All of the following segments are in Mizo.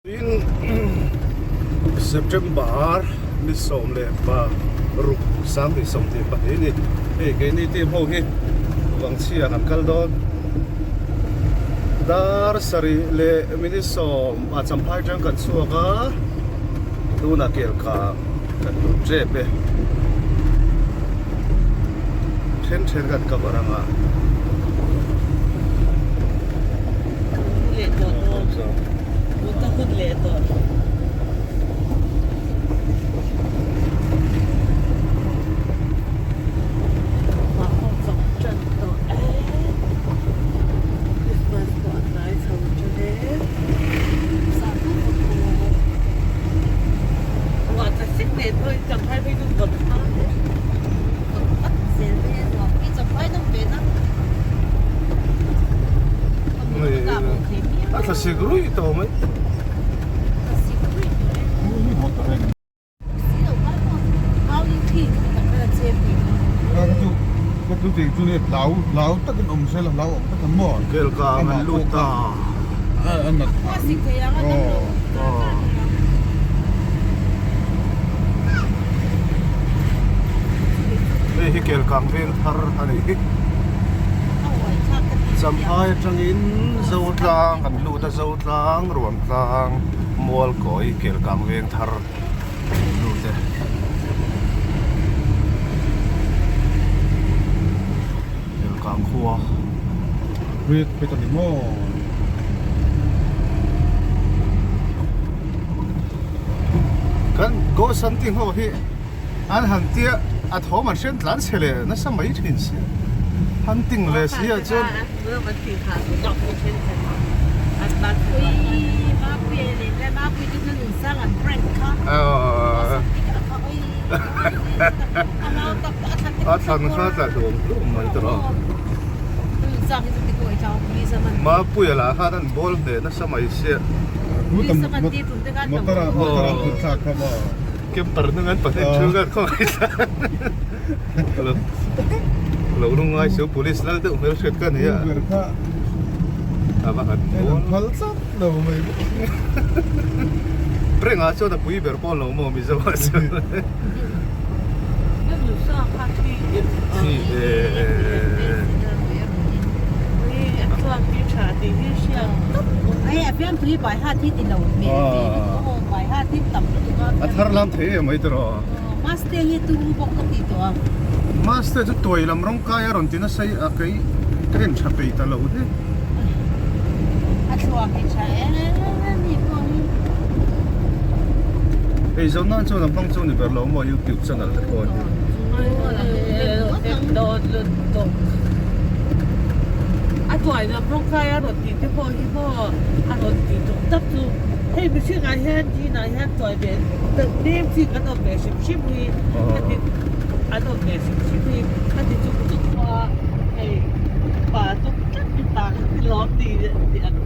Tin, September ni 16 2022 a ni. Hei keini team ho hi Vangchhia kan kal dawn. Dar sarih leh minute sawm ah Champhai atang kan chhuak a, tunah Kelkang kan lut tep e. Then then kan cover ang a. A thlasik ruih tawh mai. Kelkang an lut ta. Hei hi Kelkang veng thar a nih hi. Champhai atangin Zotlang kan lut a, Zotlang, Ruamtlang, Mualkawi, Kelkang veng thar kan lut e. Kelkang khua. Kan ghost hunting ho hi an han tia a thawm an hriat tlan chhe leh nasa mai thin si hunting leh si ah chuan a thlan kha tla hlawm hlawm mai tawh a Mapuia lah khan an bawl hle nasa mai sia Camper hnung an pahnih thu khan khawngaih tlan lo lungngai su police lal deuh hmel hriat ka ni a a va han phal tlat lo mai prank ah chuan a pui ber pawh lo maw mizo ah chuan A thar lam thei em mai tawh rawh. Maste chu tuai lam rawng kai a rawn ti nasa i a kei ka en tha peih ta lo hle. Hei zawn nan chuan a hmang chu ni ber lo maw youtube channel te pawh hi. A tuai lam rawng kai a rawn tih te pawh hi maw a rawn tih tum tak chu hei mihring ah hian chin ah hian tuai ve nem chi kan awm ve hrim hrim hi a ti an awm ve hrim hrim hi a ti chung chung pawh a hei pa tum tlat mipa kha ti lawm ni tih ang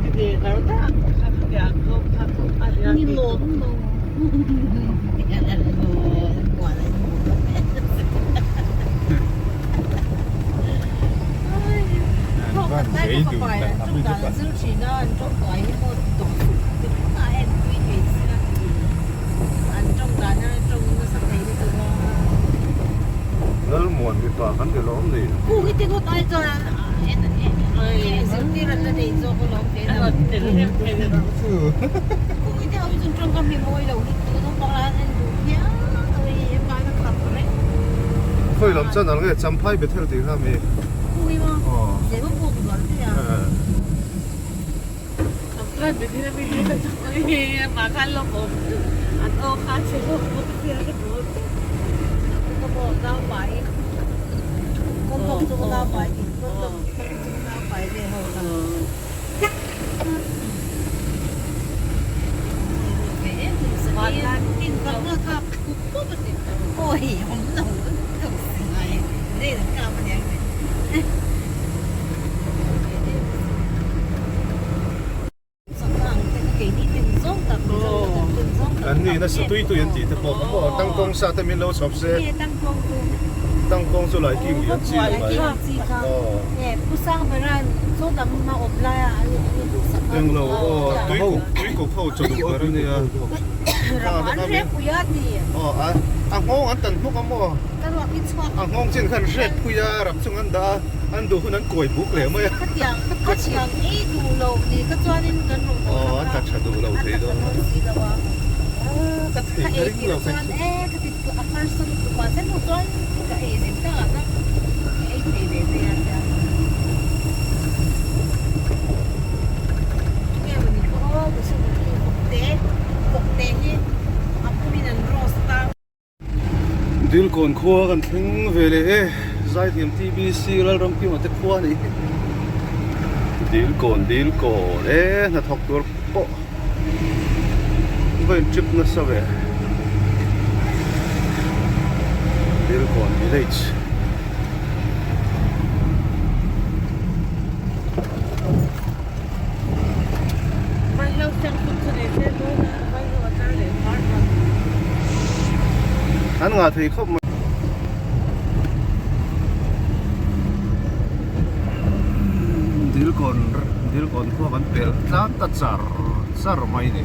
ti ve ngar ngar ang kha khatiang zawng kha a nia tih tum. Lalmuan mipa kan ti lawm ni. Khawi lam chuan ang nge Champhai Bethel tih kha mi. An ni nasa tui tui an tih te pawh ka pawh tangkawng sa te min lo chhawp se. Tangkawng chu lai king lian chi a ni mai. Englo aw tuikuk ho chaw duh ber a nia. Aw a nghawng an tan hmuk a maw? A nghawng chin khan hrek phui a rap chung an dah a an duh hun an kawi buk leh mai a. Aw an tla tha duh lo thei dawn a. Ka thei ka ring lo kei chu. A harsa lutuk a sen ho chuan ka ei zin tak ah tak ka ei thei ve mai a tia. Nge mawni pawh aw ka hre duh hi vawkte vawkte hi a pumin an roast a. Dilkawn khua kan thleng ve leh e, Zaithiam TBC Lalramkima te khua a nih hi. Dilkawn Dilkawn e hnathawk tur pawh. Va in trip nasa ve Dilkawn village. An ngah thei khawp mai. Dilkawn Dilkawn khua kan pel tlang ta char char mai ni.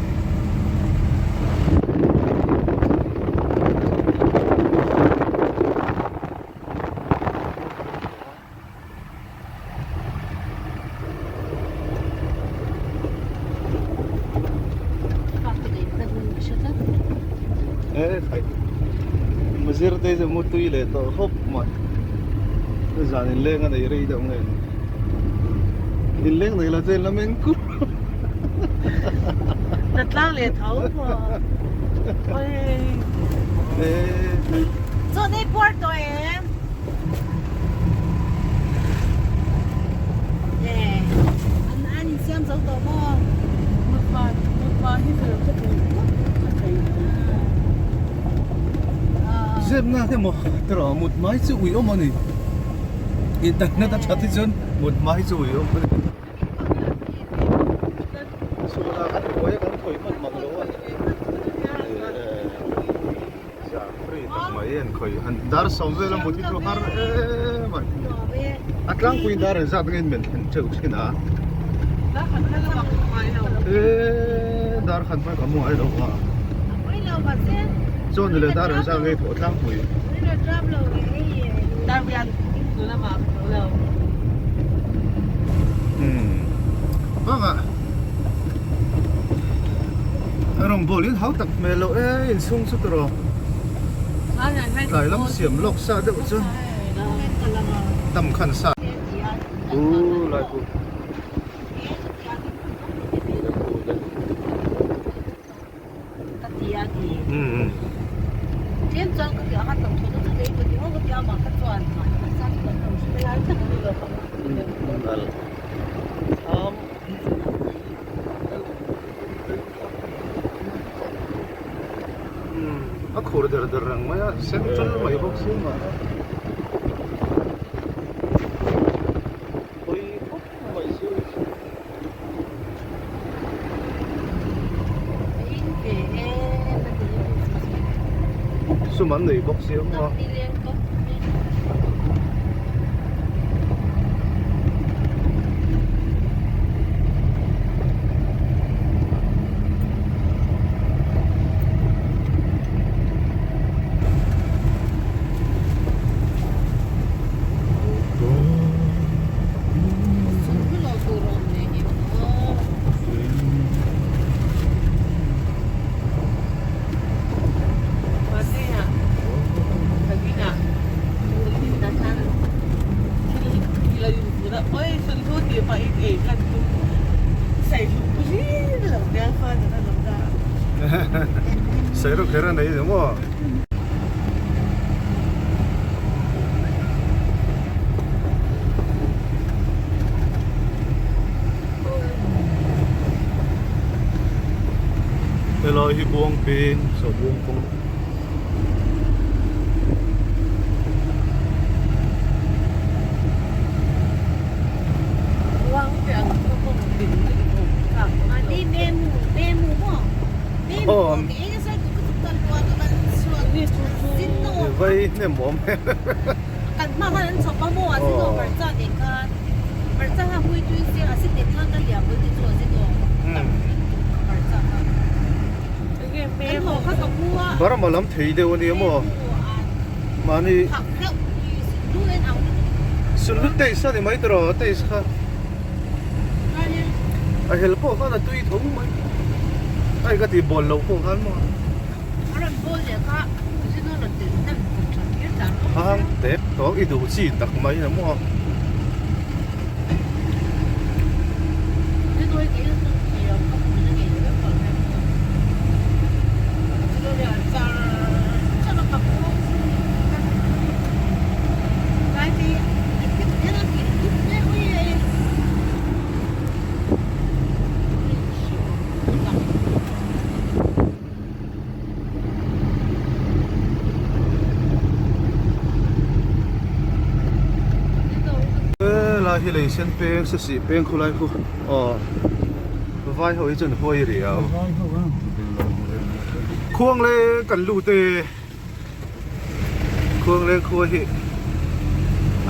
Mazir te chu mutui leh tawh khawp mai zan inleng a nei rei deuh nge ni inleng nei lo chuan la meng kur Na tlang leh tho maw Chaw nei puar tawh em? An an insiam zo tawh maw? Mutpa mutpa hi fel ka duh ngawt a thei lo. Zep na te maw tiraw mut mai chu ui awm a ni. Internet a that hi chuan mut mai chu ui awm a ni. Chhunah kan buai a kan khawih hman mak lo a. Zan tak mai an khawih han dar sawm vel a mut hi chu har em a a tlangpui dar engzat nge in men thlen teuh thin a eee dar khat hmai ka mu ngai lo a chuan le dar engzat nge thawh tlangpui umm bangah Rawngbawl in hau tak hmel loh e inchhung chu tawh tlai lam siam lawk sa deuh chu tam khan sa u lai pawh A khur der der reng mai a sen ṭal mai bawk si mah hawi khawp mai si sum an nei bawk si ang a. Sairuk kher a nei ni maw? Helai hi buang peng saw buang kawng. Vai hnem awm Kan hma khan an chhawp a maw a zin aw hmarcha nen khan hmarcha kha hui tui se a si nen khan ka liam bul te chu a zin aw tam lutuk kha hmarcha kha kan haw kha ka pu a Burma lam thei deuh a nia maw mahni phak reuh hi sunlu en ang lutuk sunlu taste a ni mai tawh taste kha a hel pawh khan a tui tho mai a ka tih bawl loh pawh khan maw. A rawn bawl leh kha zin a rawn telh hnem kum tha kher dan bawk sia. Hang tep tawk i duh chi tak mai a maw. Zin awi kei chu thei lo ka pum in a ngei lo vek tawh hian. Zin awi a char char a ka pawm Tlai te hi hian a tih dup hle ui e. Helai hi lei sen peng se sih peng khulai khu aw vai ho hi chuan huai riau khuang leng kan lut e khuang leng khua hi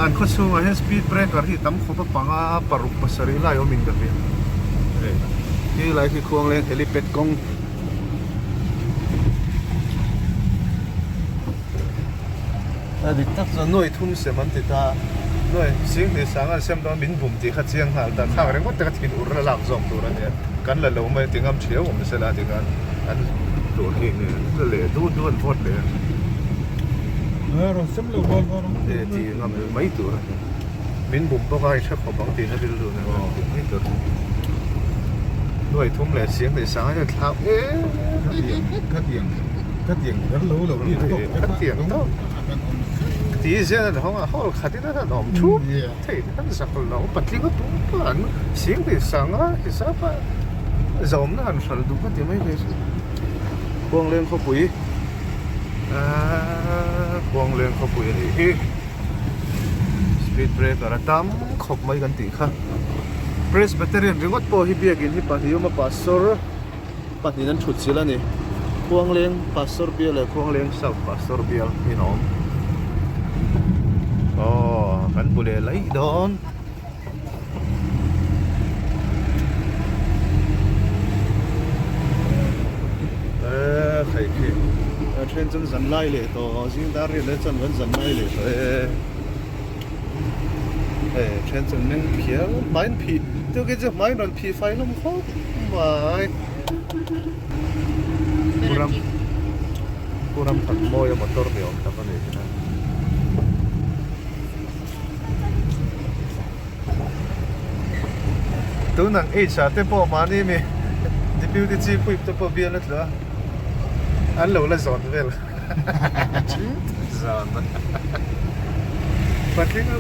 an khaw chhungah hian speed breaker hi tam khawp a panga paruk pasarih lai awmin ka hria he lai hi khuang leng helipad kawng a dik tak chuan nuai thum sem an ti ta nuai sing hnih sang an sem dawn min bum tih kha chiang nghal ta thlak ringawt te kha thin ur la lak zawk tur a nia kan la lo mai ti ngam thiau awm se la ti khan an tur hi nge la leh dut dut an vote leh a ti ngam mai tur a ni min bum bawk a i hre khawp ang tihna rilru nen an ti mai tur nuai thum leh sing hnih sang hian thlak em Khatiang khatiang kher lo lo hi khatiang tawk ti zel an hawng a hall khat in an awm thup thei an zak lo patling a pum pah an sing hnih sang a hisap a zawmna han hral duh ka ti mai ve chu Khuangleng khawpui aaa Khuangleng khawpui a nih hi speed breaker a tam khawp mai kan tih kha Presbyterian ringawt pawh hi biakin hi pahnih awm a pastor pahnih an thut chilh a ni Khuangleng pastor bial leh Khuangleng south pastor bial in a awm aw kan bu leh laih dawn. Eee khaih khi a then chuan zan lai leh tawh zing dar riat lai chuan kan zan lai leh tawh e hei then chuan meng phial hmai an phih tu khi chu hmai an rawn phih fai hlawm khawp mai pu ram pu ram khat mawi a motor ni awm tak a ni. Tun ang age ah te pawh mahni mi deputy chief whip te pawh bial a tlu a an lo la zawn vel zawn patling a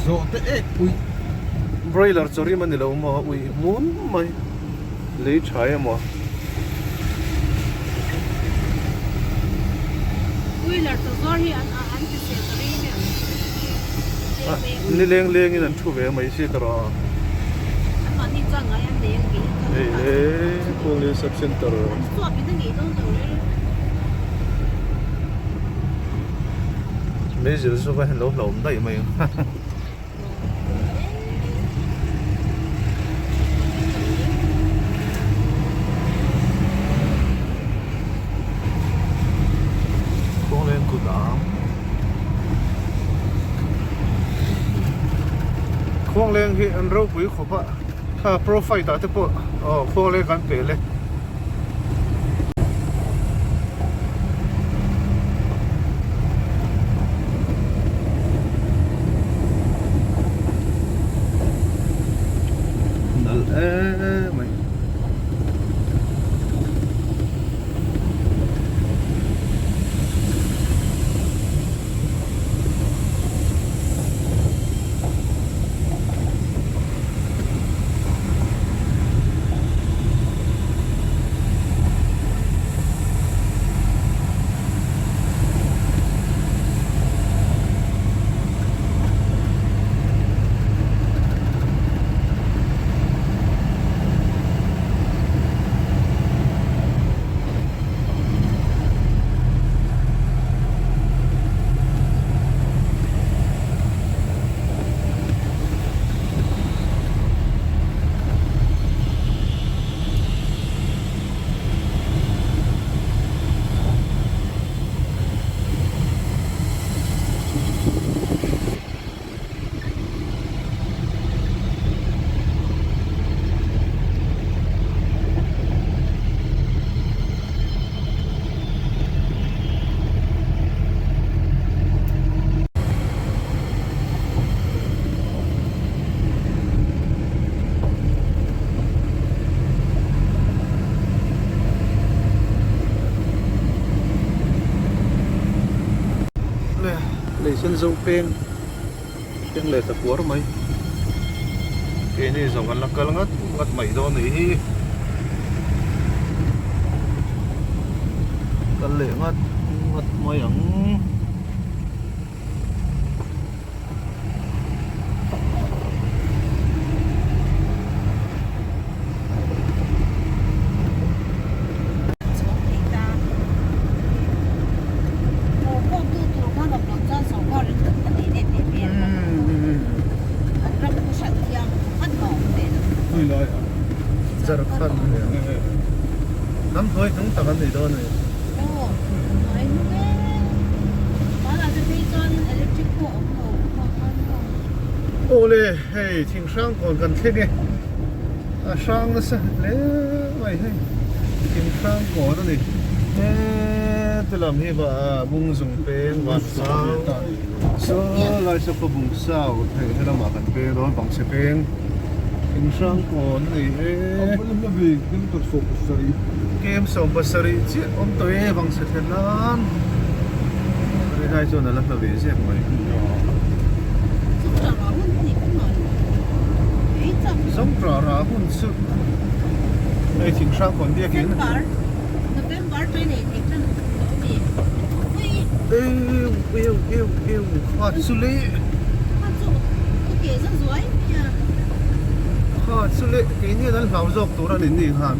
Zawh te ek pui broiler chaw rim a ni lo maw ui hmun mai. Lei tha emaw? Wheeler chu zawr hi an an ti se ta ring em? Ni leng leng in an thu ve mai si ta rawh. An mahni chuan ngai an nei ang kei chuan. Hei le Khuangleng sub center. An chuap in a ngei dawn lo le. Meizel chu va hen lo hlauhawm daih mai ang. Kawnglen kut a ang. Khawngleng hi an ropui khawp a, kha profile ah te pawh aw khawngleng kan pel e. Nalh em mai. Zo peng thleng leh ta kuar mai. Keini zawng kan la kal ngat ngat mai dawn a nih hi. Kal leh ngat ngat mai ang. Jharkhand hnam hnuai hnung tak an ni dawn a ni. Awle hei thing hrang kawn kan thleng e a hrang nasa hle mai hei thing hrang kawn a ni heti lam hi bung zung peng van zau saw lai saw khaw bung sau hei helamah kan peng dawn vangchhe peng thing hrang kawn a ni e kem 70 chiah awm tawh e vangchhe thlen nan rinai chuan a la hla ve zek mai. Zawngṭah rah hun chu hei thing hrang kawn biakin eu eu eu eu kha chu le kha chu le keini an hlau zawk tur a ni ni khan.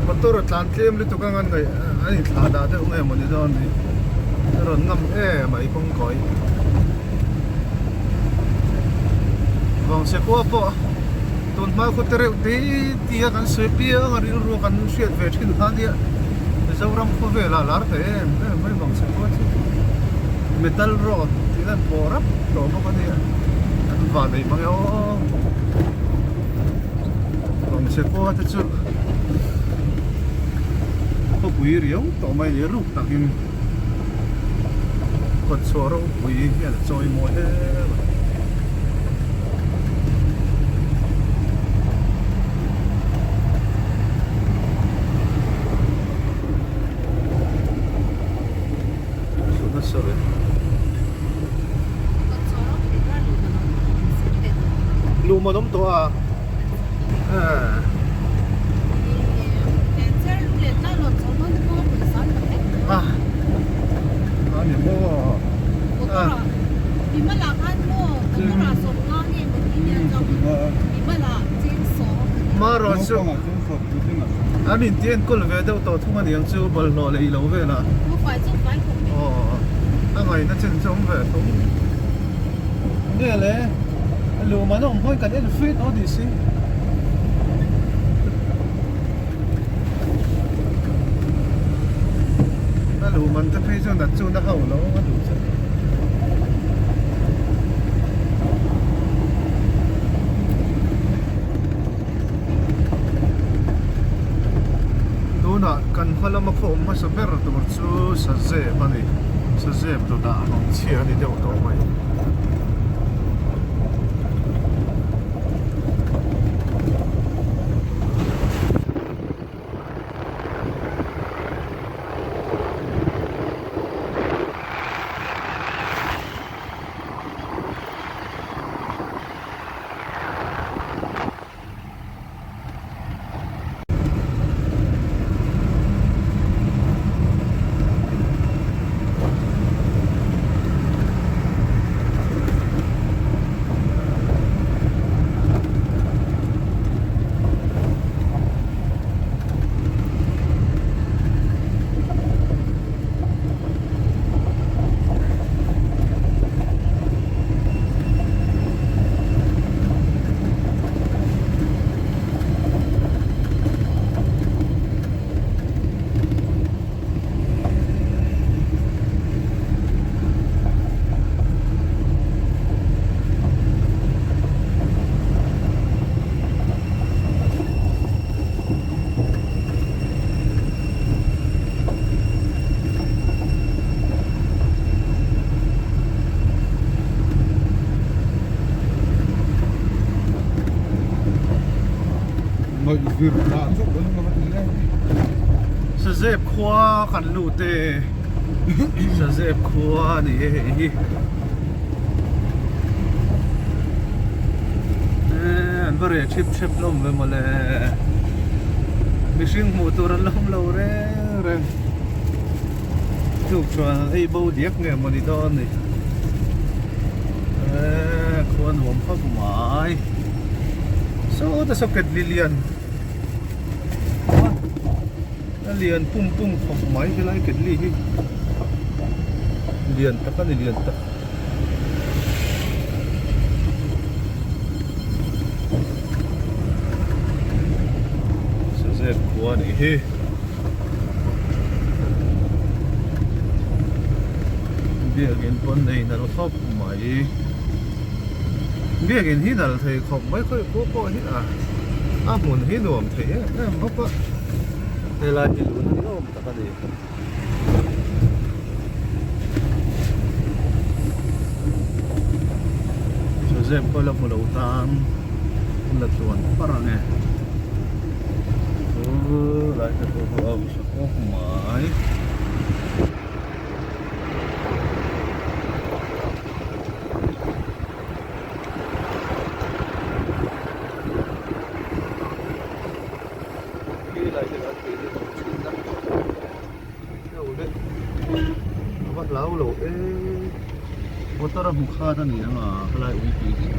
Motor a tlan tlem lutuk anga ngaih a inthlah dah deuh nge mawni dawn ni a rawn ngam em a i kawngkawi vawngse khua pawh tun hma khaw te reuh te tia kan sawi piang a rilru a kan hriat ve thin kha nia Mizoram khawvel ah lar thei em em mai vawngse khua chu metal road tih hian pawh rap tawh bawk a nia an van ei mang e aw. Vawngchhe khua te chu khawpui riau tawh mai ni ruk takin kawtchhuah ropui hian a chawi mawi hle mai. Lum an awm tawh a. Marawh chu an inti enkawl ve deuh tawh thung aniang chu bawlhhlawh leh ilo vel a aw a ngaihna chin chu awm ve tho nge le lum an awm hawn kan en free tawh tih si a lum an te phei chuan nat chu na ho lo a duh chu. Tunah kan hma lama khaw awm hmasa ber tur chu Sazep a ni. Sazep dawtah an awm chhia a ni deuh tawh mai. Sazep khua kan lut e Sazep khua a ni e hei hi eh an va reh thip thep hlawm ve mawle mihring hmuh tur an la awm lo reng reng tluk chuan an ei bo diak nge mawni dawn ni eh khua nuam khawp mai sawta saw ket lilian. A lian pum pum khawp mai helai ketli hi lian tak a ni lian tak. Sazep khua a nih hi. Biakin pawn nei nalh khawp mai. Biakin hi nalh thei khawp mai khawi pawh pawh hi a. A hmun hi nuam thei em em bawk a, helai hi lun ni awm tak a ni. Joseph pawh la hmu lo tan la tluan par ang e. Chu lai te pawh chu a hausa khawp mai. Hlau lo e motor a hmu khat a ni ang a helai ui tih hi.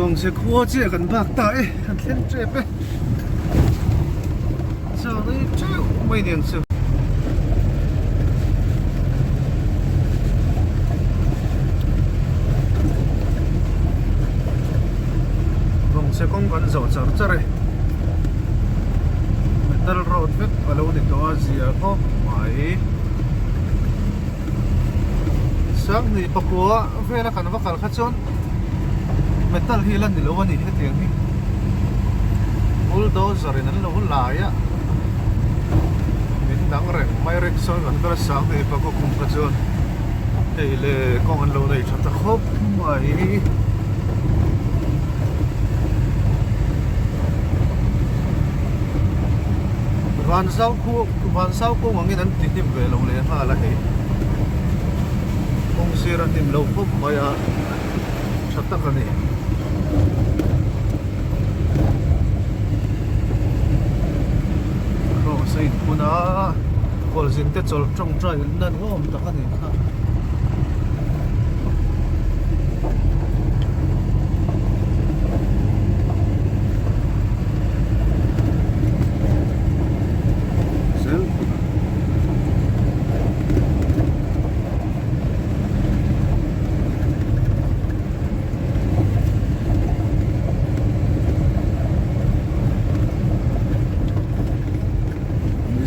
Vawngse khua chiah kan bak ta e kan thleng tep e chuan ei teuh mai nen chu. Vawngse kawng kan zawh char char e metal road vek a lo ni tawh a zia khawp mai Sanghnih pakua vela kan va kal kha chuan metal hi la ni lo a ni hetiang hi bulldozer in an lo lai a min dang reng mai rickshaw in kan kal a Sanghnih pakua kum kha chuan hei le kawng an lo nei tha ta khawp mai. Vanzau khu Vanzau kawng angin an ti hnim ve lo leh nghal a hei kawng sir a hnim lo khawp mai a tha tak a ni. Cross a inphun a kawlzin te chawlh tawngtai na nuam tak a ni kha.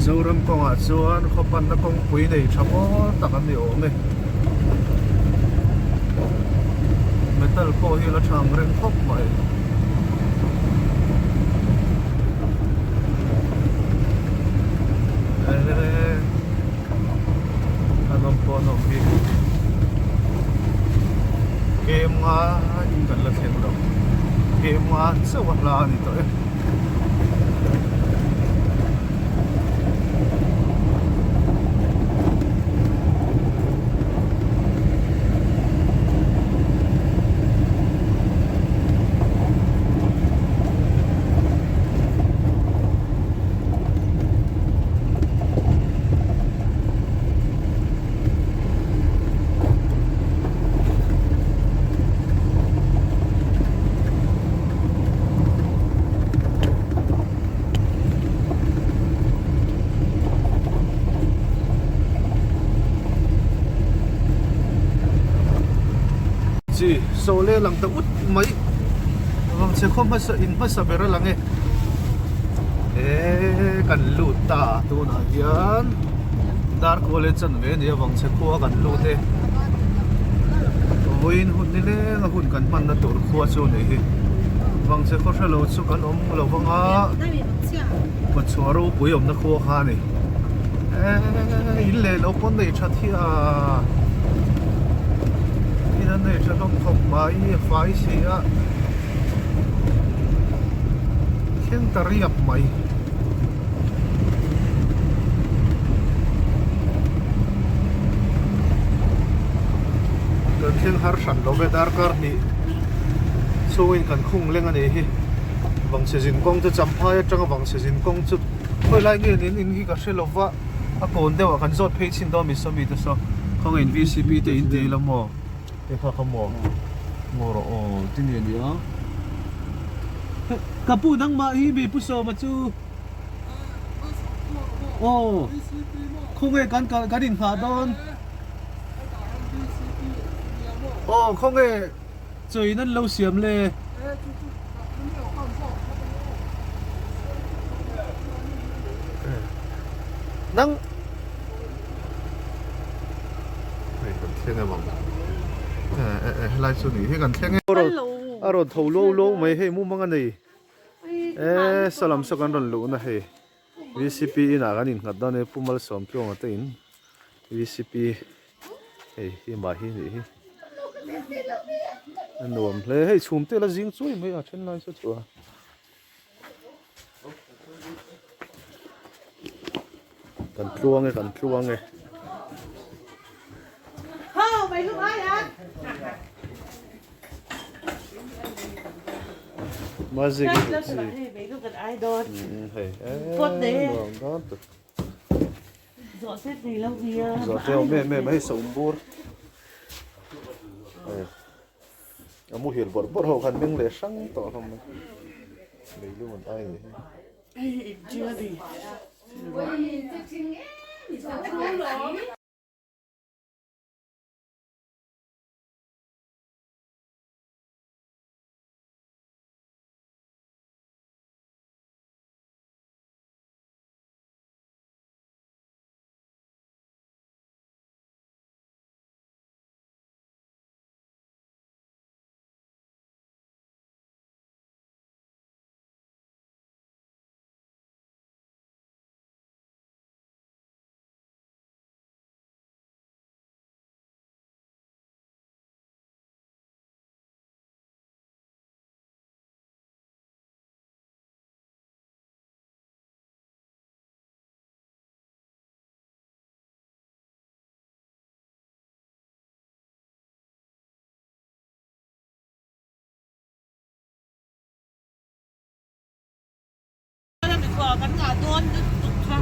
Mizoram kawngah chuan khaw panna kawngpui nei tha mawl tak an ni awm e. Metal pawh hi la tha ang reng khawp mai. Eee a nawm pawh a nawm hi. Kem nga in kan la thleng lo. Kem nga chauh a hla a ni tawh e. Chi so le lang ta ut mai. Vangchhe khaw hmasa in hmasa ber a lang e. Eee kan lut ta tunah hian Darkual e chanve a nia Vangchhe khua kan lut e. Vawiin hun ni leng a hun kan hmanna tur khua chu a nih hi. Vangchhe khaw hrelo chu kan awm lo vang a, Kawtchhuah ropui awmna khua kha a ni. Eee in leh lo pawn nei tha thi a, in an nei tha hlawm khawp mai a fai si a, thleng ta riap mai. Kan thleng har hran lo ve darkar hnih chhungin kan khung leng a nih hi Vangchhe zin kawng chu Champhai atanga Vangchhe zin kawng chu khawi lai nge niin in hi ka hre lo va a kawn deuh ah kan zawt phei chhin dawn mi sawmi te saw khawnge in VCP te in ti ila maw te kha kha maw ngaw rawh aw ti nge nia ka pu nangmah hi mi pu sawma chu aw khawnge kan kan inghah dawn aw khawnge Chawiin an lo siam le. Nang Hei kan thleng em ang e e helai chu ni hi kan thleng e. A rawn tho lo lo mai hei mumang a nei e salam saw kan rawn luhna hei VCP inah kan innghat dawn e Pu Malsawmtluanga te in VCP Hei hi mah hi nih hi a nuam hle hei chhum te la zing chuai mai a then lai saw chu a kan tluang e kan tluang e Mazik hei nuam dawn tuk. Zawhte awm em em a hei sawm bur hei a muhil bawrh bawrh ho khan meng leh hrang tawh hlawm mai leilung an ai nih hi.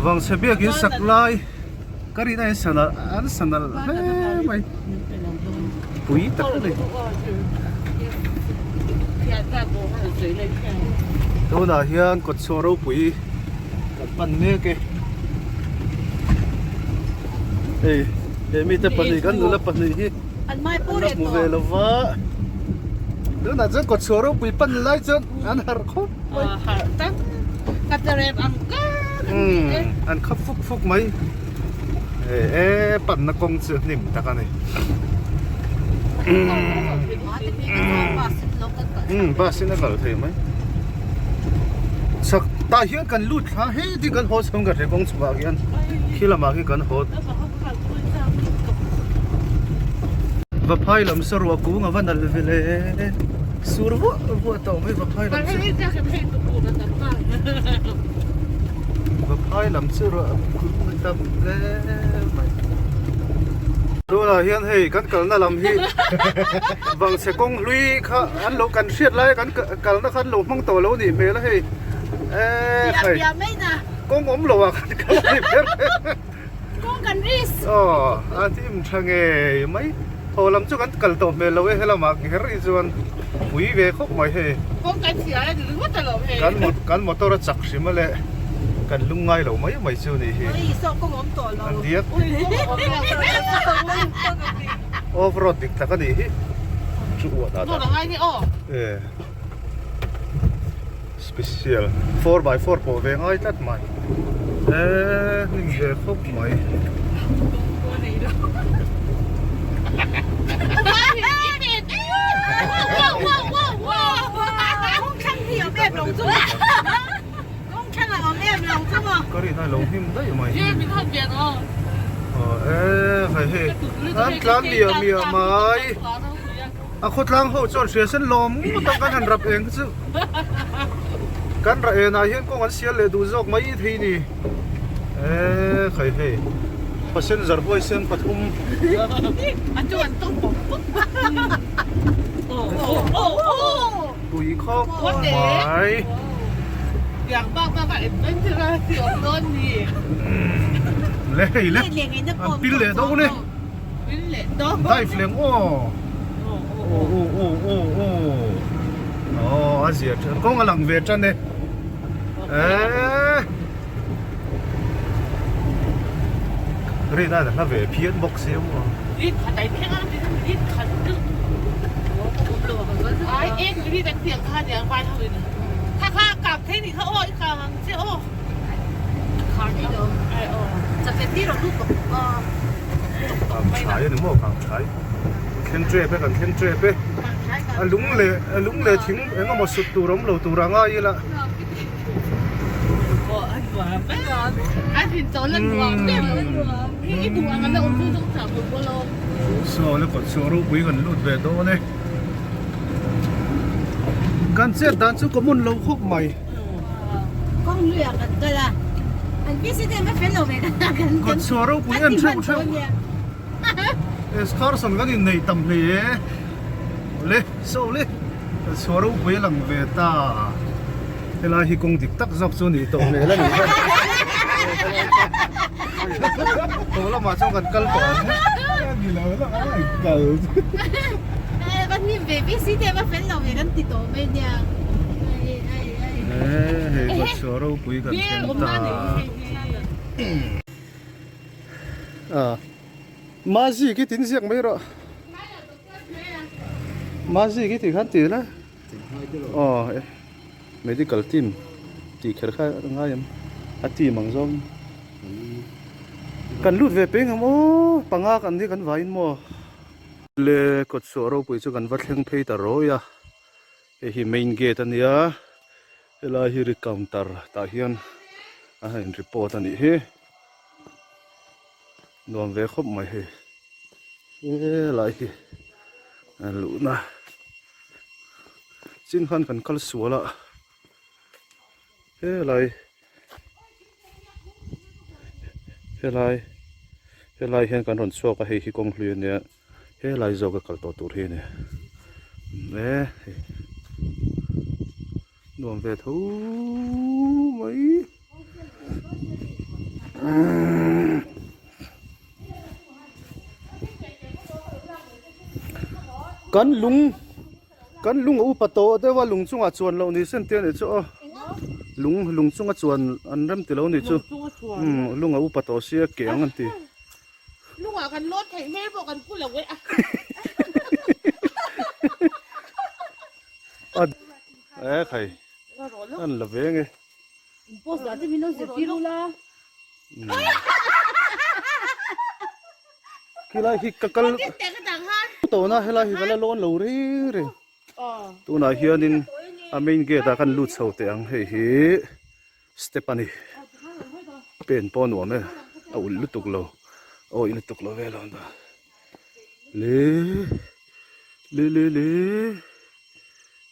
Vangchhe biakin sak lai ka rin a in sanal an sanal hle mai pui tak a ni. Tunah hian kawtchhuah ropui kan pan mek e hei he mite pahnih kan nula pahnih hi an la hmu ve lo va tunah chuan kawtchhuah ropui pan lai chuan an harh khawp mai an khap fuk fuk mai e panna kawng chu hnim tak a ni bus in a kal thei mai chak tah hian kan lut thla hei ti kan haw chhung ka hre kawng chhukah khian khi lamah khi kan haw Vaphai lam saruah kung a va nalh ve le sur vuah vuah tawh mai Vaphai lam chu Vaphai lam chu ruah kung a tam hle mai tunah hian hei kan kalna lam hi Vangchhe kawng hlui kha an lo kan hriat lai kan kalna kha an lo hmang tawh lo nih hmel a hei eee khai kawng awm lo ah kan kal a ni ber kawng kan risk aw a tim tha ngei mai thaw lam chu kan kal tawh hmel lo e helamah kher hi chuan pui ve khawp mai hei kawng kan chhia a ni ringawt alawm hei kan kan motor a chak hrim a le kan lung ngai lo mai mai chu nih hi ui saw kawng awm tawh lo an diak off road dik tak a nih hi chu uah dah dah ngai ni aw e. Special 4x4 pawh ve ngai tlat mai. Eee hnim ve khawp mai. Ka rin a lo hnim daih mai. Eee hei hei an tlan miah miah mai. A khawtlang ho chuan hria sen lawm ngawt ang kan han rap eng chu kan rah enah hian kawng an sial leh duh zawk mai thei ni eee khai hei passenger huaisen pathum pui khawp mai le hei le an pil leh dawn e. Dive leh aw aw aw aw aw aw a zia tha kawng a lang ve tan e eee rin a hla ve phian bawk sia maw Kang chhai a ni maw kang chhai thleng tep e kan thleng tep e a lung leh a lung leh thing eng emaw sut tur awm lo tur a ngai ila saw le kawt chhuah ropui kan lut ve dawn e kan chet dan chu common lo khawp mai. Kawng luiah kan kal a, an president va fel lo ve kan kan Kawt chhuah ropui en theuh theuh. Excursion kan inneih tam hle e. Le so le kawt chhuah ropui a lang ve ta. Helai hi kawng dik tak zawk chu nih tawh hmel a nih kha. Tawh lamah chuan kan kal tawh ang. Ni lo la a kal. Kan hnim ve president va fel lo ve kan ti tawh mai nia. Hei kawtchhuah ropui kan thleng ta. Mazi khi tin ziak mai rawh. Mazi khi tih khan ti la. Aw medical team tih kher kha a ngai em a team ang zawng. Kan lut ve peng ang aw panga kan hi kan vaiin maw. Le kawtchhuah ropui chu kan va thleng phei ta rawi a. Hei hi main gate a nia helai hi ri counter tah hian a in report a nih hi nuam ve khawp mai hei helai hi a luhna chin khan kan kal sual a helai helai helai hian kan rawn chhuak a hei hi kawng hlui a nia. Helai zawk a kal tawh tur hi a ni e hei nuam ve tho mai kan lung kan lung a upa tawh deuh a lung chungah chuan loh ni sen te a nih chu aw lung lung chunga chuan an rem ti lo a nih chu lung a upa tawh sia ke ang an ti. Lungah kan lawn theih hmel pawh kan pu lo e a. E khai an la ve nge. Post dah te min lo zirtir ula. Khilai hi ka kal tawhna helai hi ka la lawn lo reng reng. Tunah hianin a main gate ah kan lut chho teh ang hei hi. Step a ni pen pawh a nuam e a ulh lutuk lo a awih lutuk lo vel a le le le le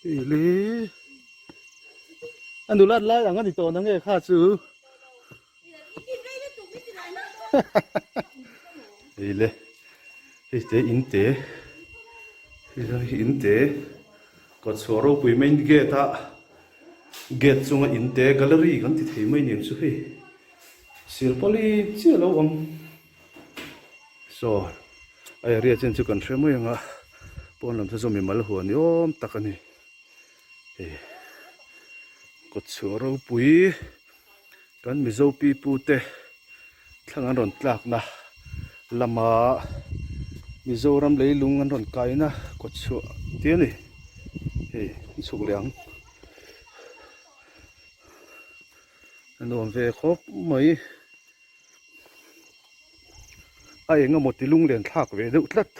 hei le a nulat lai ang a ni tawh na nge kha chu hei le hei te in te hei hi in te kawtchhuah ropui main gate a. Gate chunga in te gallery kan ti thei mai niang chu hei silpawlin chiah a lo awm saw a area chen chu kan hre mai ang a pawn lam te chu mimal huan ni awm tak a ni hei kawtchhuah ropui kan mizo pipu te thlang an rawn tlakna lama Mizoram leilung an rawn kaina kawtchhuah tih a ni hei an chhuk leh ang. A nuam ve khawp mai. A eng emaw ti lunglen thlak ve deuh tlat.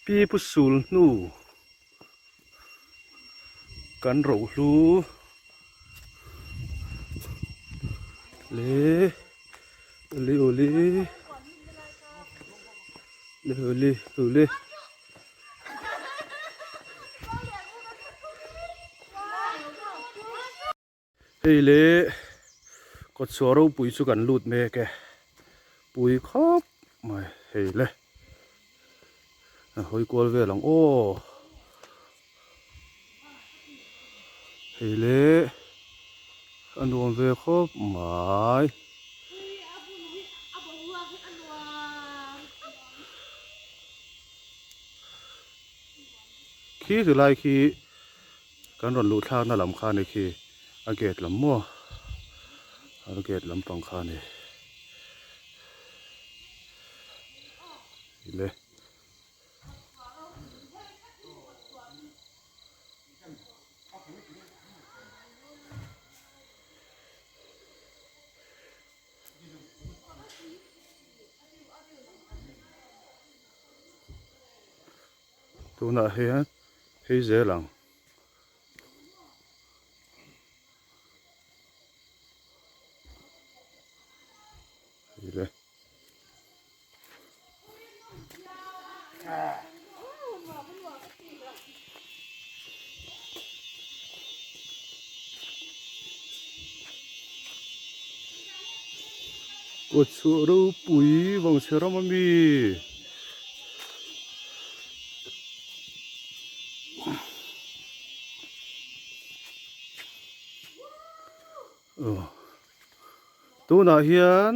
Pi Pu Sul hnu kan rohlu le uli uli le uli uli. Hei le kawtchhuah ropui chu kan lut mek e pui khawp mai hei le a hawi kual vel ang aw hei le a nuam ve khawp mai. Khi ti lai khi kan rawn luh thlakna lam kha a ni khi a gate lam maw a gate lampang kha a ni le. Tunah hian phei zel ang. Hei le. Kawtchhuah ropui vangchhe ram ami. Tunah hian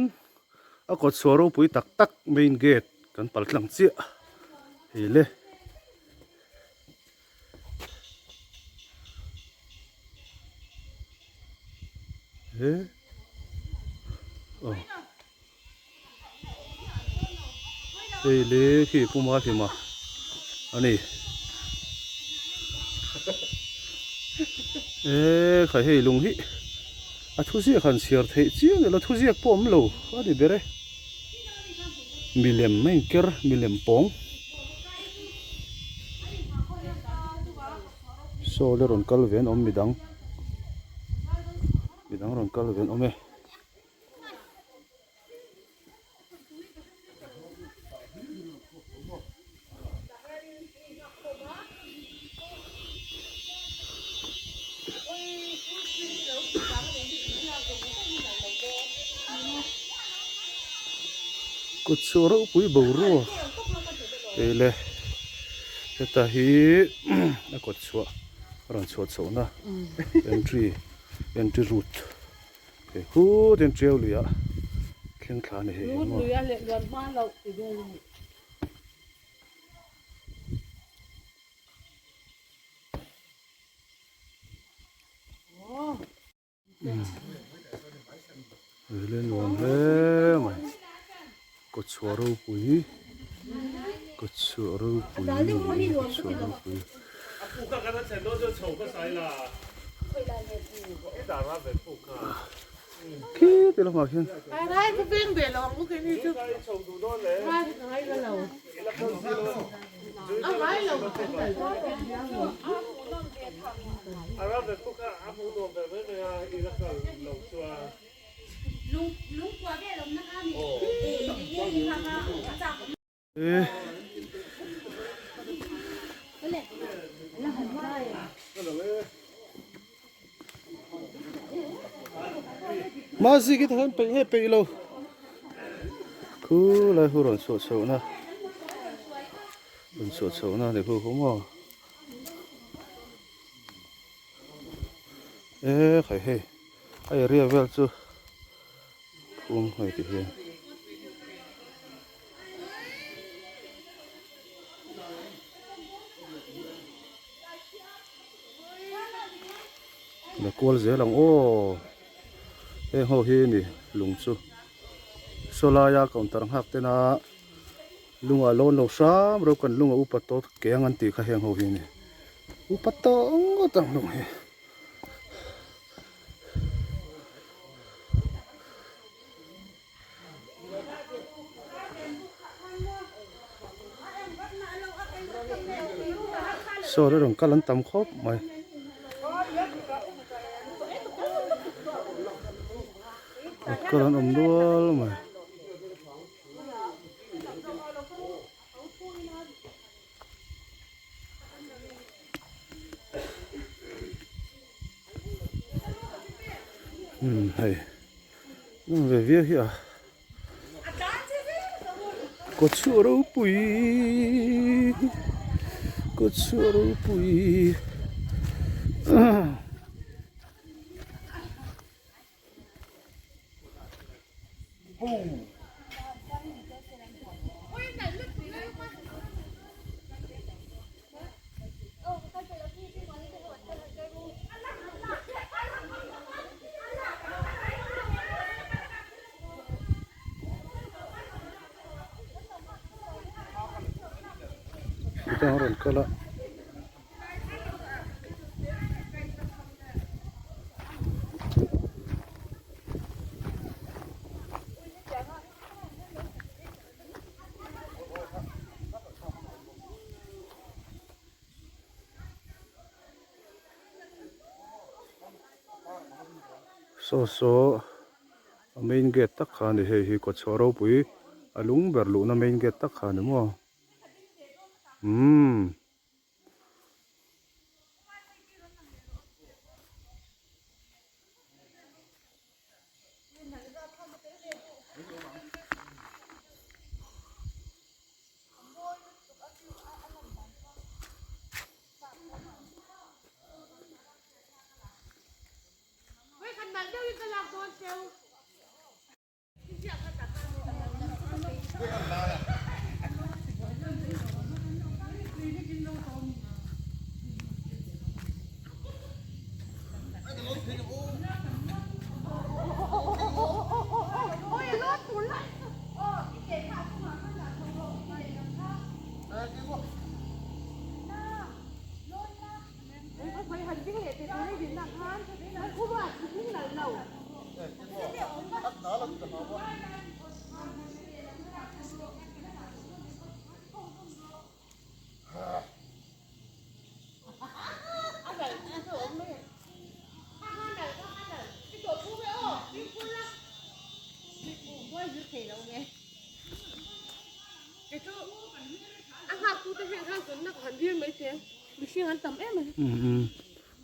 a kawtchhuah ropui tak tak main gate kan pal tlang chiah hei le. He aw hei le khi puma hlima a ni e khai hei lung hi a thuziak han chhiar theih chiang ila thuziak pawh awm lo a ni ber e milem a inker milem pawng. Saw le rawn kal ve an awm midang midang rawn kal ve an awm e. Kut chhuah ropui boruak hei le heta hi a kawt chhuah a rawn chhuah chhohna entry entry route hei khut in tiau lui ah thleng thla a ni hei hi maw. Hei nuam hle mai kawtchhuah ropui kawtchhuah ropui kawtchhuah ropui. Khi ti lamah khian. Mahse khi takhan peih nge peih lo khu lai hu rawn chhuah chhoh na rawn chhuah chhoh na ni khu khu maw e khai hei a area vel chu phum hei ti hian. La kual zel ang aw heng ho hi ni lung chu saw laia counter nghak tena lungah lawn lo hram ro kan lunga upa tawp keng an tih kha heng ho hi ni upa tawh ngawt ang lung hi. Saw la rawn kal an tam khawp mai. Rawn kal an awm nual mai. Umm hei nawm ve viau hi a kawtchhuah ropui kawtchhuah ropui. Midang a rawn kal a. Saw saw a main gate tak kha a ni hei hi kawtchhuah ropui a lung ber luhna main gate tak kha a ni maw umm.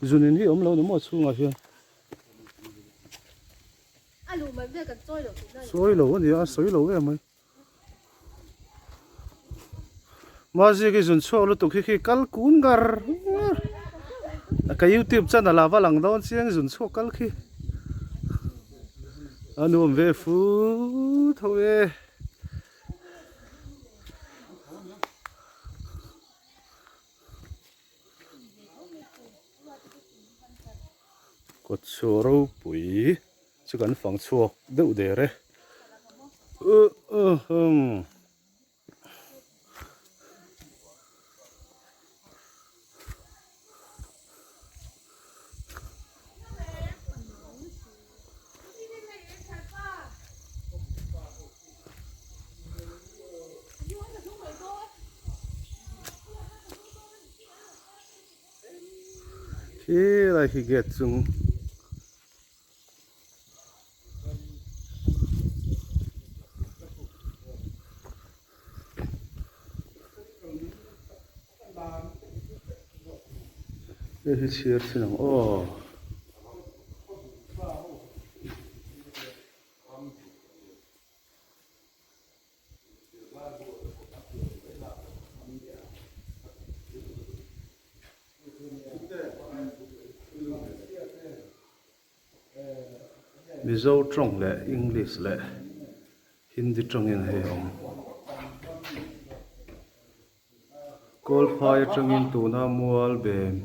Zunin hi awm lo ni maw chhungah hian. Sawi lo a nia a sawi lo em mai. Mazi khi zun chhuak lutuk hi khi kal kun ngar ngar. Ka youtube channel ah va lang dawn chiang zun chhuak kal khi. A nuam ve fu tho e. Kawtchhuah ropui chu kan fang chhuak deuh der e. Khi lai khi gate chung hei hi chhiar thin ang aw. Mizo tawng leh English leh Hindi tawngin hei a awm. Kawlphai atangin tuna mual bem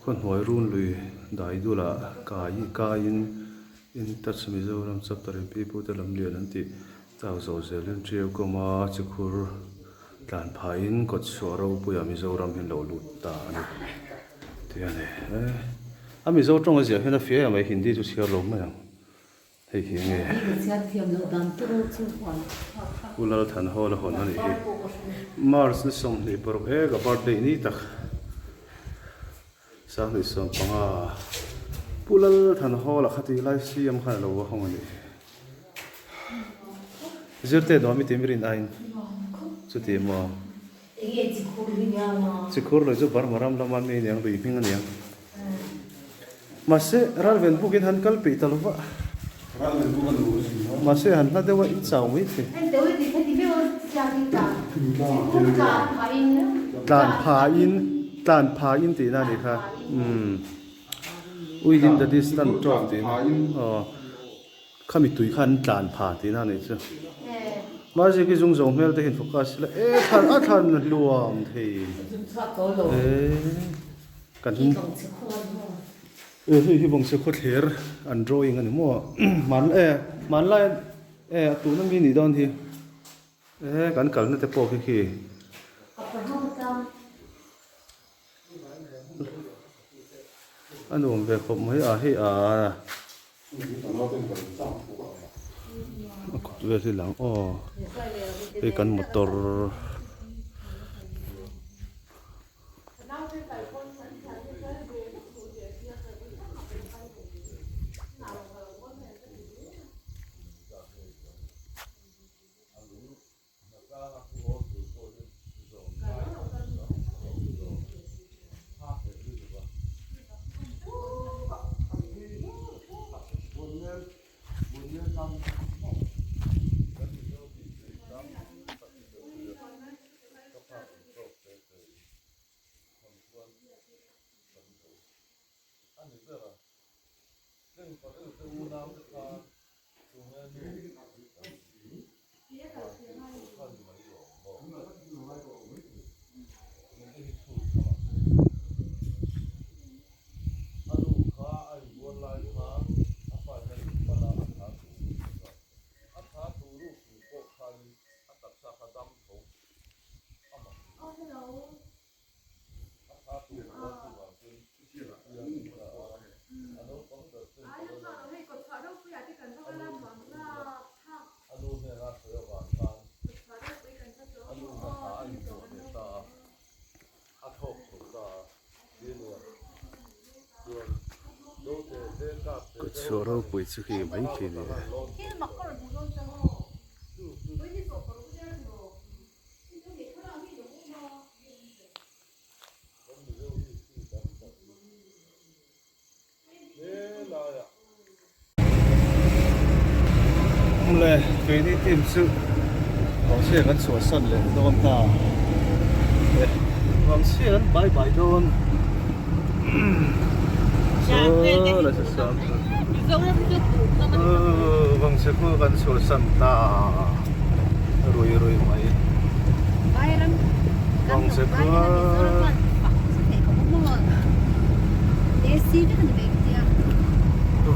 khawhnuai runlui dai dulah kai kaiin In Touch Mizoram Chapter in pi pute lam lian an tih chau zo zelin Ṭiau kawma chikhur tlan phaiin kawtchhuah ropuiah Mizoram hi an lo lut ta a ni tih a ni. A Mizo tawng a ziah hian a fiah em mai Hindi chu chhiar lo mai ang. Hei hi nge? Pu Lalthan Hall a hawn a nih hi. March ni 26 e ka birthday ni tak. 2015 Pu Lalthanhawla khati lai CM khan a lo va hawng a nih hi. Zirte nuam i tih rin aiin chuti maw? Chikhur lui chu Burma ram lama mi aniang lui hming aniang. Mahse ralven bukin han kal peih ta lova. Mahse han hla deuh a i chau mai thei. Tlan phain tlan phain tihna a nih kha umm within the distance tawk tihna aw. Khami tui kha an tlan pha tihna a nih chu. Mahse khi zung zo hmel te hian focus ila e thlan a thlan hluam thei e kan e hei hi vawngse khawthler an drawing a ni maw hman e hmanlai e a tuna mi nih dawn hi e kan kalna te pawh khi khi. A nuam ve khawp mai a hei a a kut vel hi lang aw hei kan motor. Kawtchhuah ropui chu khi mai khi ni e. Awmle keini team chu Vangchhia kan chhuahsan leh dawn ta e Vangchhia kan bye bye dawn saw la sa sam Vangchhia khu kan chhuahsan ta rui rui mai Vangchhia khua.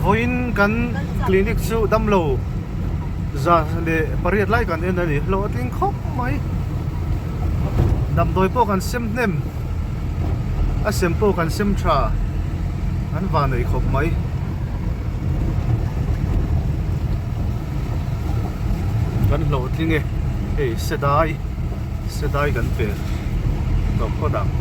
Vawiin kan clinic chu damlo za leh pariat lai kan en a ni hlawh a tling khawp mai damdawi pawh kan sem hnem a sem pawh kan sem tha an van nei khawp mai. Kan hlawh tling e hei sedai sedai kan pel tawp phawt ang.